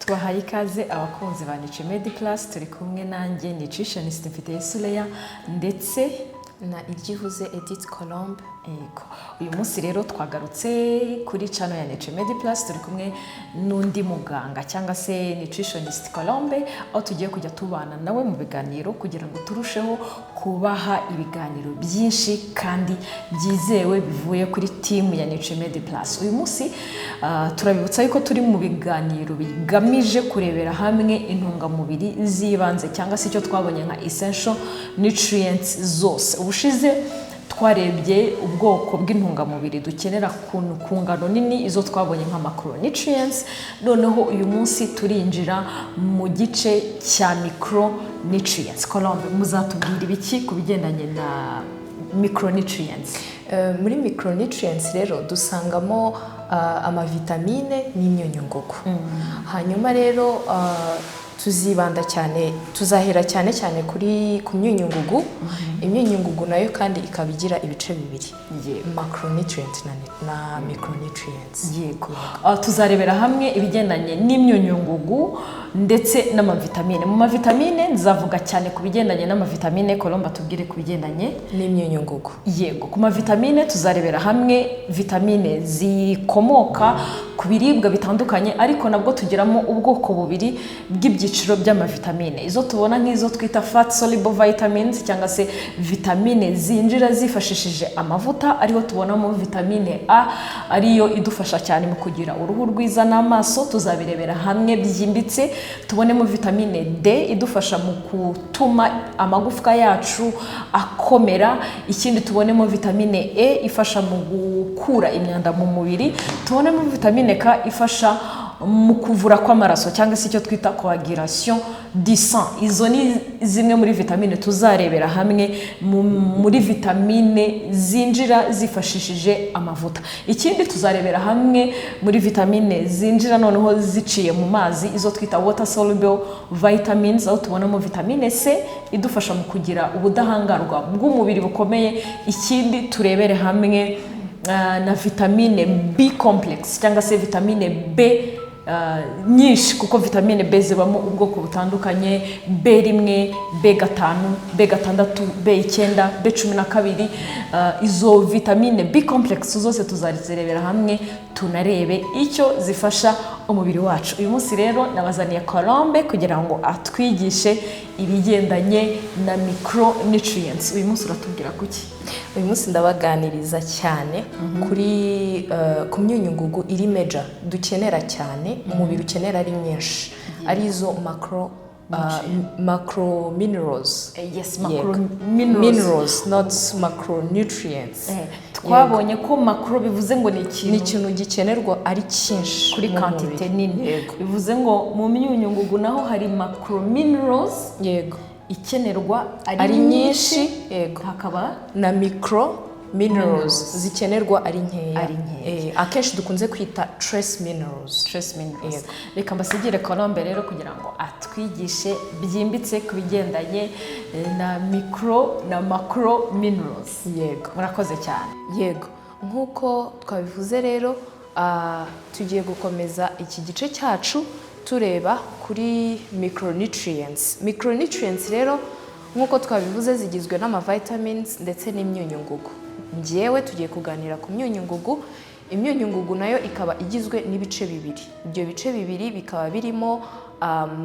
Tubahaye ikaze, abakunzi ba Nutrimedi Plus. Turi kumwe nanjye, nutritionist Mfite Suleya, ndetse na Iryihuze Edith Colombe. Yego. Uyu munsi rero twagarutse kuri channel ya Nutrimedi Plus, turi kumwe n'undi muganga cyangwa se nutritionist Colombe, aho tugiye kujya tubana nawe mu biganiro kugira ngo turusheho kubaha ibiganiro byinshi kandi byizewe bivuye kuri team ya Nutrimedi Plus. Uyu munsi turabibutsa yuko turi mu biganiro bigamije kurebera hamwe intungamubiri z'ibanze cyangwa se icyo twabonye nka essential nutrients zose. Ubushize twarebye ubwoko bw'intungamubiri dukenera ku ngano nini, izo twabonye nka macronutrients. Noneho uyu munsi turinjira mu gice cya micronutrients. Colombe, muzatubwira ibiki ku bigendanye na micronutrients? Muri micronutrients rero dusangamo amavitamine n'imyunyungugu. Hanyuma rero tuzibanda cyane, tuzahera cyane cyane ku myunyungugu. Imyunyungugu nayo kandi ikaba igira ibice bibiri: macronutrient na micronutrients. Yego. Tuzarebera hamwe ibigendanye n'imyunyungugu ndetse n'amavitamine. Mu mavitamine nzavuga cyane ku bigendanye n'amavitamine, Colombe tubwire ku bigendanye n'imyunyungugu. Yego, ku mavitamine tuzarebera hamwe vitamine zikomoka ku biribwa bitandukanye, ariko nabwo tugiramo ubwoko bubiri bw'ibyiciro by'amavitamine: izo tubona nk'izo twita fat soluble vitamins cyangwa se vitamine zinjira zifashishije amavuta, ariho tubonamo vitamine A, ariyo idufasha cyane mu kugira uruhu rwiza n'amaso. Tuzabirebera hamwe byimbitse. Tubonemo vitamine D idufasha mu gutuma amagufwa yacu akomera. Ikindi, tubonemo vitamine E ifasha mu gukura imyanda mu mubiri. Tubonemo vitamine K ifasha mu kuvura kw'amaraso cyangwa se icyo twita coagulation du sang. Izo ni zimwe muri vitamine tuzarebera hamwe muri vitamine zinjira zifashishije amavuta. Ikindi tuzarebera hamwe muri vitamine zinjira noneho ziciye mu mazi, izo twita water soluble vitamins, aho tubonamo vitamine C idufasha mu kugira ubudahangarwa bw'umubiri bukomeye. Ikindi, turebere hamwe na vitamine B complex cyangwa se vitamine B nyinshi, kuko vitamine B zibamo ubwoko butandukanye: B1, B5, B6, B9, B12. Izo vitamine B complex zose tuzazirebera hamwe, tunarebe icyo zifasha umubiri wacu. Uyu munsi rero nabazaniye Colombe kugira ngo atwigishe ibigendanye na micronutrients. Uyu munsi uratubwira kuki? Uyu munsi ndabaganiriza cyane ku myunyungugu iri major dukenera cyane, umubiri ukenera ari myinshi, arizo macro minerals. Yes. Yego. Macro minerals. Minerals, not macronutrients. Twabonye ko macro bivuze ngo ni ikintu ni ikintu gikenerwa ari cyinshi kuri mu quantité mubiri. nini. Yego. Bivuze ngo mu myunyungugu naho hari macro minerals ikenerwa ari ari nyinshi, nyinshi, yego, hakaba na micro minerals zikenerwa ari nkeya. Ari nkeya. Akenshi dukunze kwita trace minerals. Trace minerals. Yego. Reka mbasigire Colombe rero kugira ngo atwigishe byimbitse ku bigendanye na micro na macro minerals. Yego. Murakoze cyane. Yego, nk'uko twabivuze rero, tugiye gukomeza iki gice cyacu tureba kuri micronutrients. Micronutrients rero, nk'uko twabivuze, zigizwe n'amavitamins ndetse n'imyunyungugu. Njyewe tugiye kuganira ku myunyungugu. Imyunyungugu nayo ikaba igizwe n'ibice bibiri. Ibyo bice bibiri bikaba birimo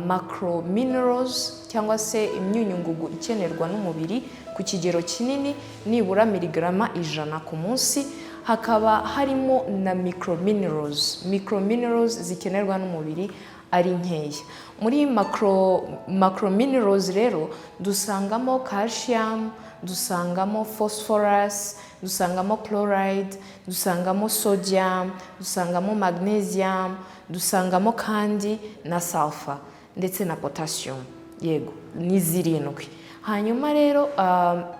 macro minerals cyangwa se imyunyungugu ikenerwa n'umubiri ku kigero kinini, nibura miligarama 100 ku munsi, hakaba harimo na micro minerals. Micro minerals zikenerwa n'umubiri ari nkeya. Muri macro minerals rero dusangamo calcium, dusangamo phosphorus, dusangamo chloride, dusangamo sodium, dusangamo magnesium, dusangamo kandi na sulfur ndetse na potassium. Yego, ni zirindwi. Hanyuma rero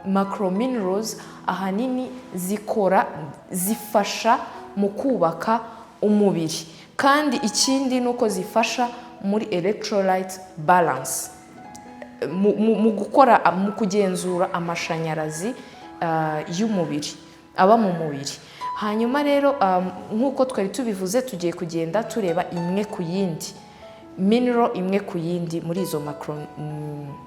macro minerals ahanini zikora, zifasha mu kubaka umubiri, kandi ikindi ni uko zifasha muri electrolyte balance, mu gukora, mu kugenzura amashanyarazi y'umubiri aba mu mubiri. Hanyuma rero, nk'uko twari tubivuze, tugiye kugenda tureba imwe ku yindi. mineral imwe ku yindi muri izo macro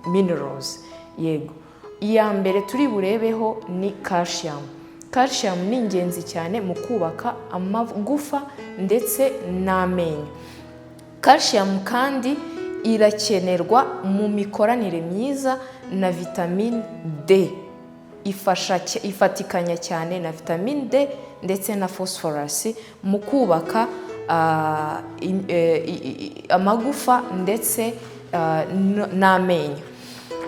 minerals. Yego, iya mbere turi burebeho ni calcium. Calcium ni ingenzi cyane mu kubaka amagufa ndetse n'amenyo. Calcium kandi irakenerwa mu mikoranire myiza na vitamine D. Ifasha, ifatikanya cyane na vitamine D ndetse na phosphorus mu kubaka amagufa ndetse n'amenyo.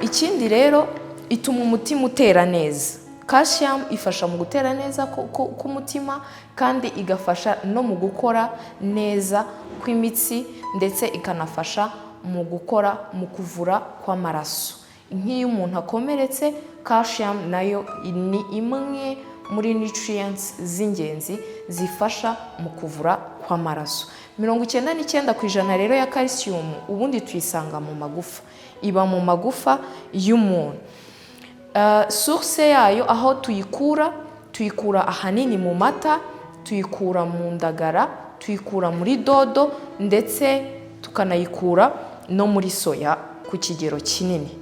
Ikindi rero, ituma umutima utera neza. Calcium ifasha mu gutera neza k'umutima, kandi igafasha no mu gukora neza kw'imitsi, ndetse ikanafasha mu gukora, mu kuvura kw'amaraso. Nk'iyo umuntu akomeretse, calcium nayo ni imwe muri nutrients z'ingenzi zifasha mu kuvura kw'amaraso. 99% rero ya calcium ubundi tuyisanga mu magufa, iba mu magufa y'umuntu. Source yayo, aho tuyikura, tuyikura ahanini mu mata, tuyikura mu ndagara, tuyikura muri dodo, ndetse tukanayikura no muri soya ku kigero kinini.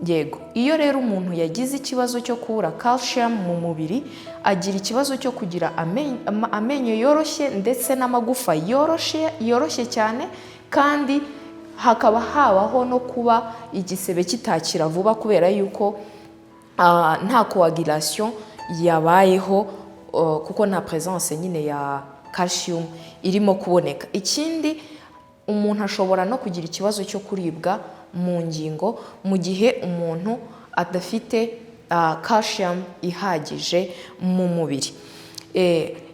Yego, iyo rero umuntu yagize ikibazo cyo kubura calcium mu mubiri, agira ikibazo cyo kugira amenyo yoroshye ndetse n'amagufa yoroshye, yoroshye cyane, kandi hakaba habaho no kuba igisebe kitakira vuba, kubera yuko nta coagulation yabayeho, kuko nta presence nyine ya calcium irimo kuboneka. Ikindi, umuntu ashobora no kugira ikibazo cyo kuribwa mu ngingo mu gihe umuntu adafite calcium ihagije mu mubiri.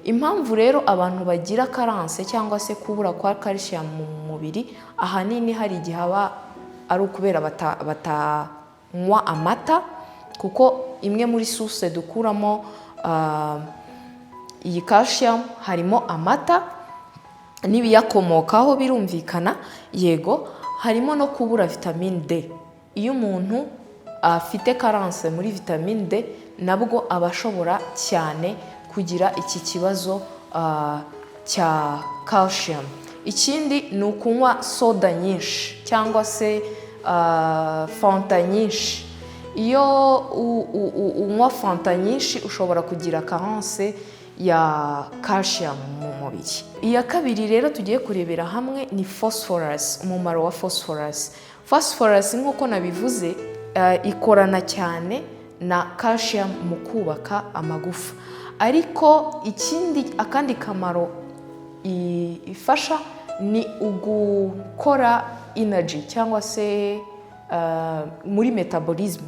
Impamvu rero abantu bagira carence cyangwa se kubura kwa calcium mu mubiri, ahanini hari igihe aba ari ukubera batanywa amata, kuko imwe muri source dukuramo iyi calcium harimo amata n'ibiyakomokaho, birumvikana. Yego, harimo no kubura vitamine D. Iyo umuntu afite carence muri vitamine D, nabwo aba ashobora cyane kugira iki kibazo cya calcium. Ikindi ni ukunywa soda nyinshi cyangwa se fanta nyinshi. Iyo unywa fanta nyinshi, ushobora kugira carence ya calcium mu mubiri. Iya kabiri rero tugiye kurebera hamwe ni phosphorus, umumaro wa phosphorus. Phosphorus, nk'uko nabivuze, ikorana cyane na calcium mu kubaka amagufa. Ariko ikindi, akandi kamaro ifasha ni ugukora energy cyangwa se muri metabolism,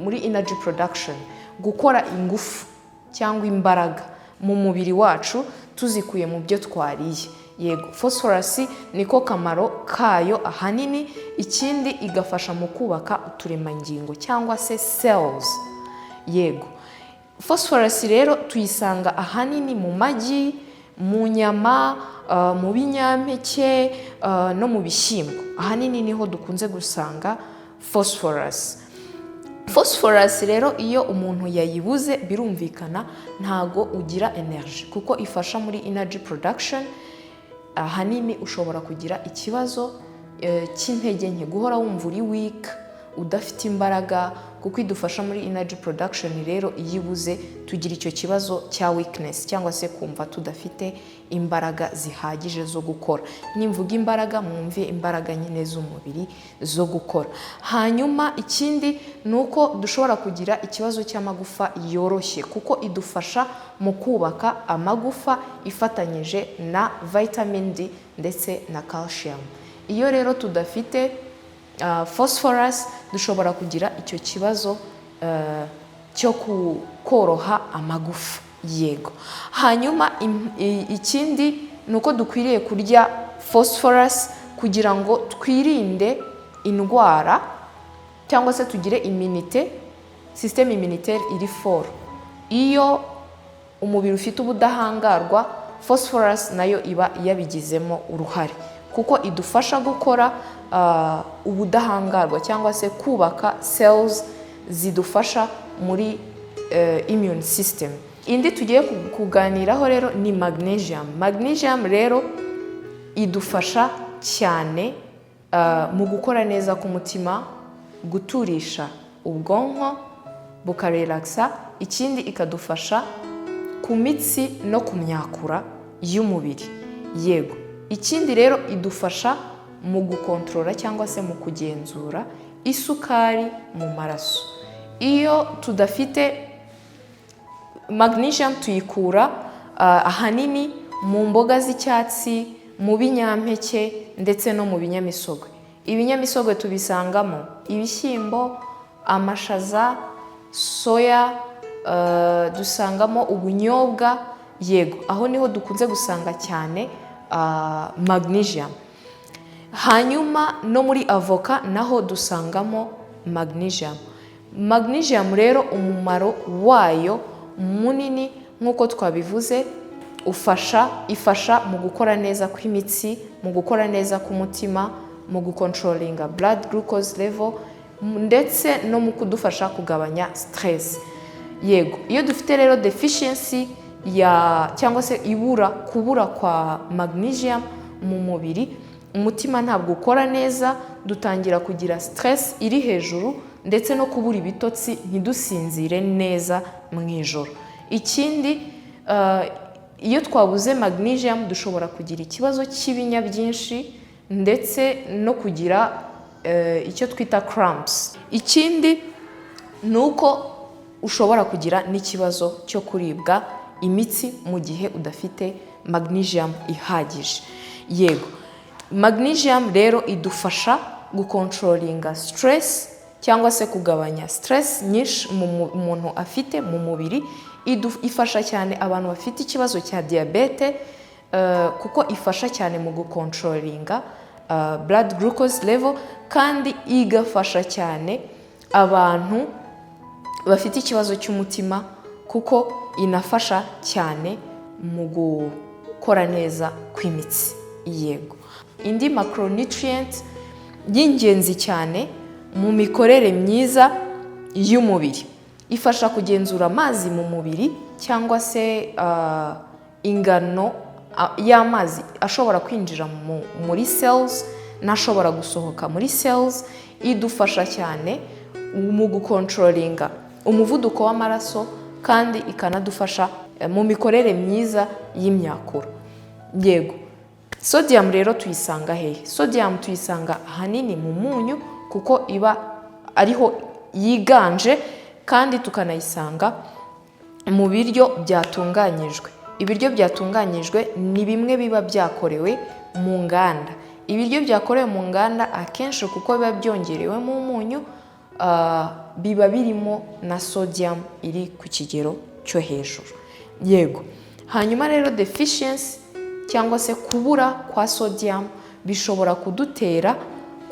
muri energy production, gukora ingufu cyangwa imbaraga mu mubiri wacu tuzikuye mu byo twariye. Yego, phosphorus niko kamaro kayo ahanini. Ikindi, igafasha mu kubaka uturemangingo cyangwa se cells. Yego, phosphorus rero tuyisanga ahanini mu magi, mu nyama, mu binyampeke no mu bishyimbo. Ahanini niho dukunze gusanga phosphorus. Phosphorus rero, iyo umuntu yayibuze, birumvikana ntago ugira energy, kuko ifasha muri energy production. Ahanini ushobora kugira ikibazo cy'intege nke, guhora wumva uri weak, udafite imbaraga, kuko idufasha muri energy production. Rero iyo ibuze, tugira icyo kibazo cya weakness cyangwa se kumva tudafite imbaraga zihagije zo gukora. Nimvuga imbaraga, mwumve imbaraga nyine z'umubiri zo gukora. Hanyuma ikindi ni uko dushobora kugira ikibazo cy'amagufa yoroshye, kuko idufasha mu kubaka amagufa ifatanyije na vitamin D ndetse na calcium. Iyo rero tudafite phosphorus, dushobora kugira icyo kibazo cyo koroha amagufa. Yego, hanyuma ikindi ni uko dukwiriye kurya phosphorus kugira ngo twirinde indwara cyangwa se tugire immunité, système immunitaire iri fort. Iyo umubiri ufite ubudahangarwa, phosphorus nayo iba yabigizemo uruhare, kuko idufasha gukora ubudahangarwa cyangwa se kubaka cells zidufasha muri immune system. Indi tugiye kuganiraho rero ni magnesium. Magnesium rero idufasha cyane. mu gukora neza k'umutima, guturisha ubwonko bukarelakisa. Ikindi, ikadufasha ku mitsi no ku myakura y'umubiri. Yego, ikindi rero idufasha mu gukontorora cyangwa se mu kugenzura isukari mu maraso. Iyo tudafite magnesium, tuyikura ahanini mu mboga z'icyatsi, mu binyampeke ndetse no mu binyamisogwe. Ibinyamisogwe tubisangamo ibishyimbo, amashaza, soya, dusangamo ubunyobwa. Yego, aho niho dukunze gusanga cyane magnesium. Hanyuma no muri avoka naho dusangamo magnesium. Magnesium rero, umumaro wayo munini, nk'uko twabivuze, ifasha mu gukora neza kw'imitsi, mu gukora neza k'umutima, mu gukontrolinga blood glucose level ndetse no mu kudufasha kugabanya stress. Yego, iyo dufite rero deficiency ya cyangwa se ibura, kubura kwa magnesium mu mubiri, umutima ntabwo ukora neza, dutangira kugira stress iri hejuru ndetse no kubura ibitotsi, ntidusinzire neza mu ijoro. Ikindi, iyo twabuze magnesium dushobora kugira ikibazo cy'ibinya byinshi ndetse no kugira icyo twita cramps. Ikindi ni uko ushobora kugira n'ikibazo cyo kuribwa imitsi mu gihe udafite magnesium ihagije. Yego, magnesium rero idufasha gukontrolinga stress cyangwa se kugabanya stress nyinshi umuntu afite mu mubiri. Ifasha cyane abantu bafite ikibazo cya diyabete, kuko ifasha cyane mu gukontrolinga blood glucose level, kandi igafasha cyane abantu bafite ikibazo cy'umutima, kuko inafasha cyane mu gukora neza kw'imitsi. Yego, indi macronutrient y'ingenzi cyane mu mikorere myiza y'umubiri, ifasha kugenzura amazi mu mubiri cyangwa se ingano y'amazi ashobora kwinjira muri cells n'ashobora gusohoka muri cells. Idufasha cyane mu gukontrolinga umuvuduko w'amaraso, kandi ikanadufasha mu mikorere myiza y'imyakura. Yego, sodium rero tuyisanga hehe? Sodium tuyisanga ahanini mu munyu, kuko iba ariho yiganje, kandi tukanayisanga mu biryo byatunganyijwe. Ibiryo byatunganyijwe ni bimwe biba byakorewe mu nganda. Ibiryo byakorewe mu nganda akenshi, kuko biba byongerewemo umunyu, biba birimo na sodium iri ku kigero cyo hejuru. Yego, hanyuma rero deficiency cyangwa se kubura kwa sodium bishobora kudutera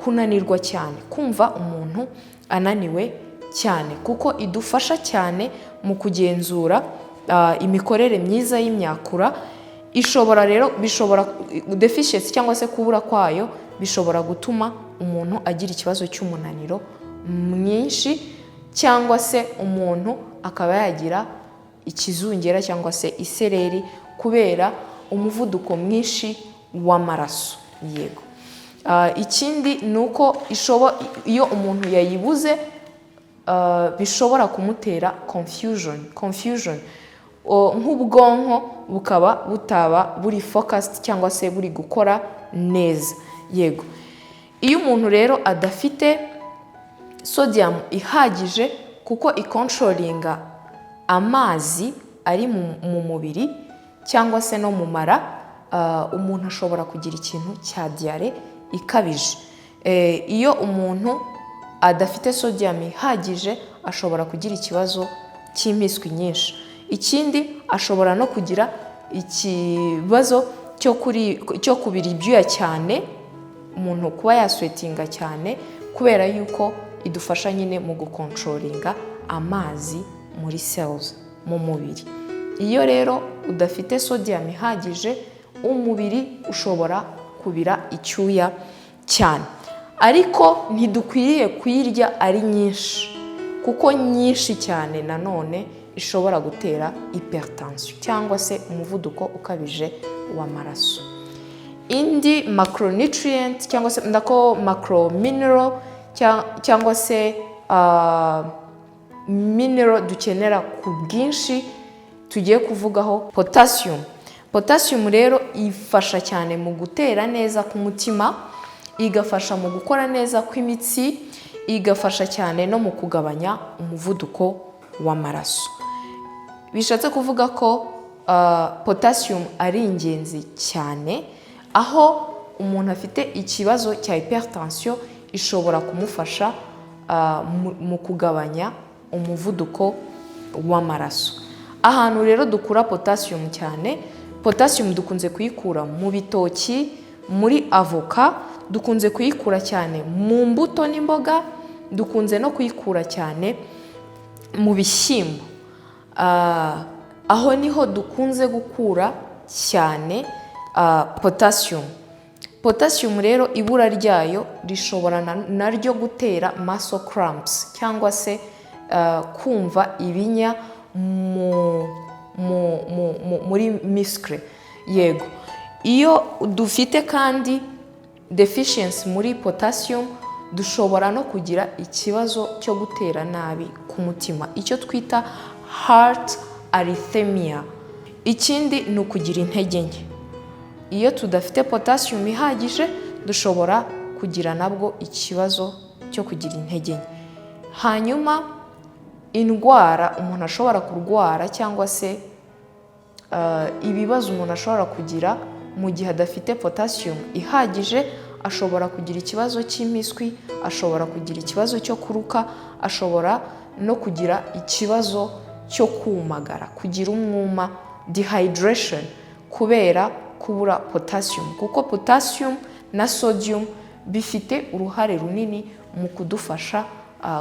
kunanirwa cyane, kumva umuntu ananiwe cyane, kuko idufasha cyane mu kugenzura imikorere myiza y'imyakura. Ishobora rero, bishobora, deficiency cyangwa se kubura kwayo bishobora gutuma umuntu agira ikibazo cy'umunaniro mwinshi, cyangwa se umuntu akaba yagira ikizungera cyangwa se isereri kubera umuvuduko mwinshi w'amaraso. Yego, ikindi ni uko iyo umuntu yayibuze, bishobora kumutera confusion, nk'ubwonko bukaba butaba buri focused cyangwa se buri gukora neza. Yego, iyo umuntu rero adafite sodium ihagije, kuko ikontrolinga amazi ari mu mubiri cyangwa se no mu mara, umuntu ashobora kugira ikintu cya diyare ikabije. Iyo umuntu adafite sodium ihagije ashobora kugira ikibazo cy'impiswi nyinshi. Ikindi, ashobora no kugira ikibazo cyo kubira ibyuya cyane, umuntu kuba yasweatinga cyane, kubera yuko idufasha nyine mu gukontrolinga amazi muri cells mu mubiri. Iyo rero udafite sodium ihagije, umubiri ushobora kubira icyuya cyane. Ariko ntidukwiriye kuyirya ari nyinshi, kuko nyinshi cyane nanone ishobora gutera hypertension cyangwa se umuvuduko ukabije w'amaraso. Indi macronutrient cyangwa se nako macromineral cyangwa se mineral dukenera ku bwinshi tugiye kuvugaho, potassium. Potassium rero ifasha cyane mu gutera neza k'umutima, igafasha mu gukora neza kw'imitsi, igafasha cyane no mu kugabanya umuvuduko w'amaraso. Bishatse kuvuga ko potassium ari ingenzi cyane. Aho umuntu afite ikibazo cya hypertension, ishobora kumufasha mu kugabanya umuvuduko w'amaraso. Ahantu rero dukura potassium cyane, potassium dukunze kuyikura mu bitoki, muri avoka, dukunze kuyikura cyane mu mbuto n'imboga, dukunze no kuyikura cyane mu bishyimbo. Aho niho dukunze gukura cyane potassium. Potassium rero ibura ryayo rishobora naryo gutera muscle cramps cyangwa se kumva ibinya muri muscle. Yego, iyo dufite kandi deficiency muri potassium, dushobora no kugira ikibazo cyo gutera nabi k'umutima, icyo twita heart arrhythmia. Ikindi ni ukugira intege nke. Iyo tudafite potassium ihagije, dushobora kugira nabwo ikibazo cyo kugira intege nke. Hanyuma indwara umuntu ashobora kurwara cyangwa se ibibazo umuntu ashobora kugira mu gihe adafite potassium ihagije, ashobora kugira ikibazo cy'impiswi, ashobora kugira ikibazo cyo kuruka, ashobora no kugira ikibazo cyo kumagara, kugira umwuma, dehydration, kubera kubura potassium, kuko potassium na sodium bifite uruhare runini mu kudufasha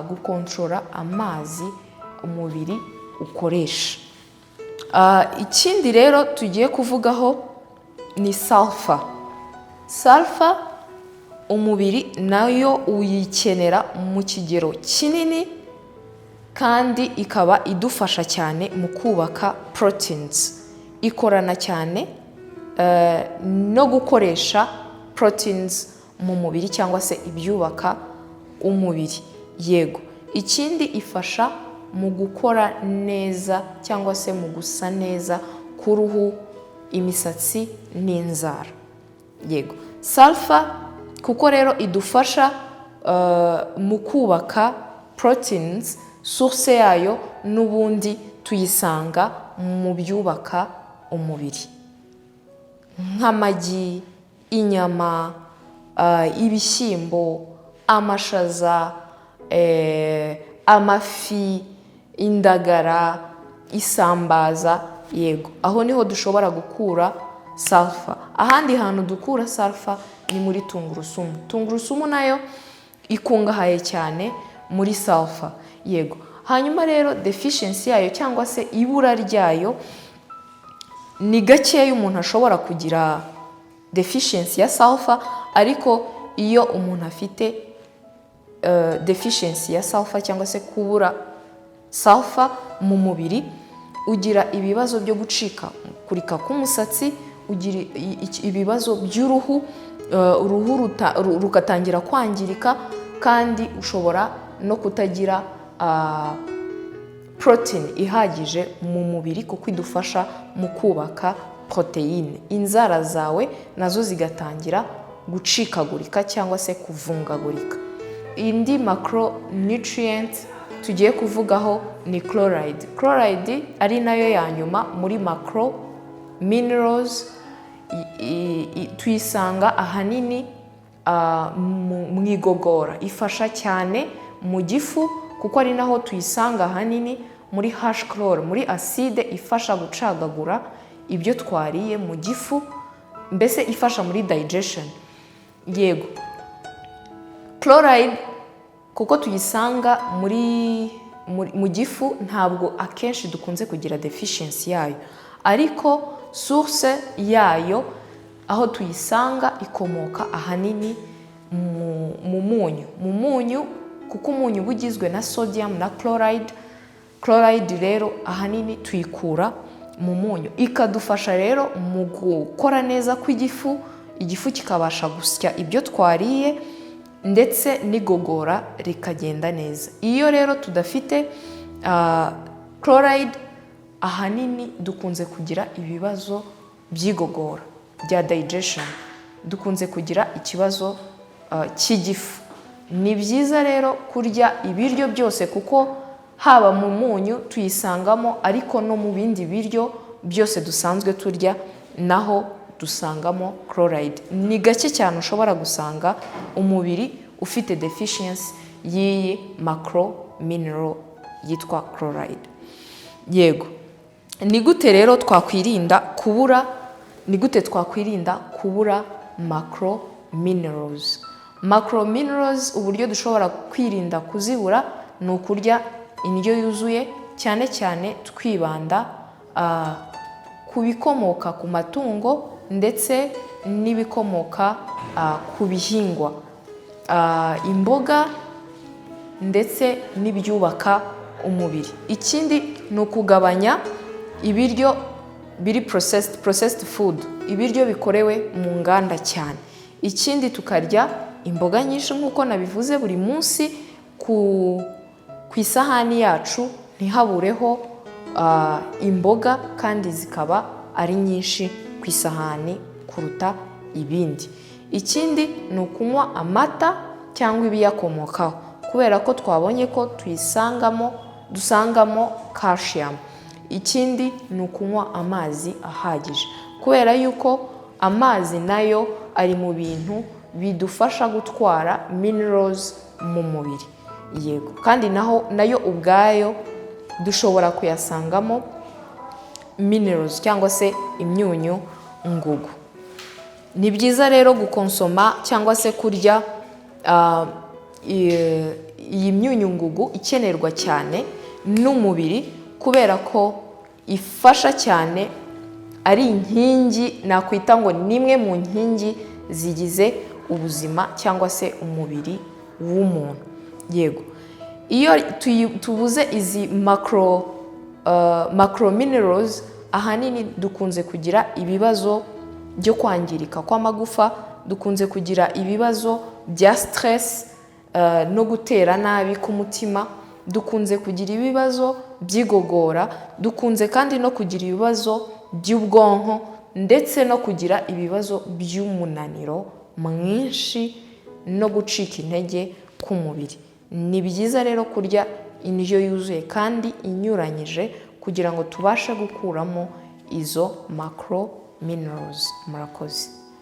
gukontorora amazi umubiri ukoresha. Ikindi rero tugiye kuvugaho ni sulfur. Sulfur umubiri nayo uyikenera mu kigero kinini, kandi ikaba idufasha cyane mu kubaka proteins. Ikorana cyane no gukoresha proteins mu mubiri cyangwa se ibyubaka umubiri. Yego, ikindi ifasha mu gukora neza cyangwa se mu gusa neza k'uruhu, imisatsi n'inzara. Yego, sulfur kuko rero idufasha mu kubaka proteins, source yayo n'ubundi tuyisanga mu byubaka umubiri nk'amagi, inyama, ibishyimbo, amashaza, amafi, indagara, isambaza. Yego, aho niho dushobora gukura sulfur. Ahandi hantu dukura sulfur ni muri tungurusumu. Tungurusumu nayo ikungahaye cyane muri sulfur. Yego, hanyuma rero deficiency yayo cyangwa se ibura ryayo, ni gakeya umuntu ashobora kugira deficiency ya sulfur, ariko iyo umuntu afite deficiency ya sulfur cyangwa se kubura sulfur mu mubiri, ugira ibibazo byo gucika kurika k'umusatsi, ugira ibibazo by'uruhu, uruhu rugatangira kwangirika, kandi ushobora no kutagira protein ihagije mu mubiri, kuko idufasha mu kubaka poroteyine. Inzara zawe nazo zigatangira gucikagurika cyangwa se kuvungagurika. Indi macronutrient tugiye kuvugaho ni chloride. Chloride ari nayo ya nyuma muri macro minerals, tuyisanga ahanini mu igogora. Ifasha cyane mu gifu, kuko ari naho tuyisanga ahanini muri HCl, muri acide ifasha gucagagura ibyo twariye mu gifu, mbese ifasha muri digestion. Yego, chloride kuko tuyisanga mu gifu, ntabwo akenshi dukunze kugira deficiency yayo, ariko source yayo, aho tuyisanga, ikomoka ahanini mu munyu, kuko umunyu uba ugizwe na sodium na chloride. Chloride rero ahanini tuyikura mu munyu, ikadufasha rero mu gukora neza kw'igifu. Igifu kikabasha gusya ibyo twariye, ndetse n'igogora rikagenda neza. Iyo rero tudafite chloride, ahanini dukunze kugira ibibazo by'igogora, bya digestion, dukunze kugira ikibazo cy'igifu. Ni byiza rero kurya ibiryo byose, kuko haba mu munyu tuyisangamo, ariko no mu bindi biryo byose dusanzwe turya naho dusangamo chloride. Ni gake cyane ushobora gusanga umubiri ufite deficiency y'iyi macro mineral yitwa chloride. Yego, ni gute rero twakwirinda kubura, ni gute twakwirinda kubura macro minerals? Macro minerals, uburyo dushobora kwirinda kuzibura ni ukurya indyo yuzuye, cyane cyane twibanda ku bikomoka ku matungo ndetse n'ibikomoka ku bihingwa, imboga ndetse n'ibyubaka umubiri. Ikindi ni ukugabanya ibiryo biri processed food, ibiryo bikorewe mu nganda cyane. Ikindi, tukarya imboga nyinshi nk'uko nabivuze, buri munsi ku isahani yacu ntihabureho imboga, kandi zikaba ari nyinshi ku isahani kuruta ibindi. Ikindi ni ukunywa amata cyangwa ibiyakomokaho, kubera ko twabonye ko tuyisangamo, dusangamo calcium. Ikindi ni ukunywa amazi ahagije, kubera yuko amazi nayo ari mu bintu bidufasha gutwara minerals mu mubiri. Yego, kandi naho nayo ubwayo dushobora kuyasangamo minerals cyangwa se imyunyu ngugu. Ni byiza rero gukonsoma cyangwa se kurya iyi myunyu ngugu ikenerwa cyane n'umubiri, kubera ko ifasha cyane, ari inkingi, nakwita ngo ni imwe mu nkingi zigize ubuzima cyangwa se umubiri w'umuntu. Yego, iyo tubuze izi macro minerals, ahanini dukunze kugira ibibazo byo kwangirika kw'amagufa, dukunze kugira ibibazo bya stress no gutera nabi k'umutima, dukunze kugira ibibazo by'igogora, dukunze kandi no kugira ibibazo by'ubwonko, ndetse no kugira ibibazo by'umunaniro mwinshi no gucika intege k'umubiri. Ni byiza rero kurya indyo yuzuye kandi inyuranyije kugira ngo tubashe gukuramo izo macro minerals. Murakoze.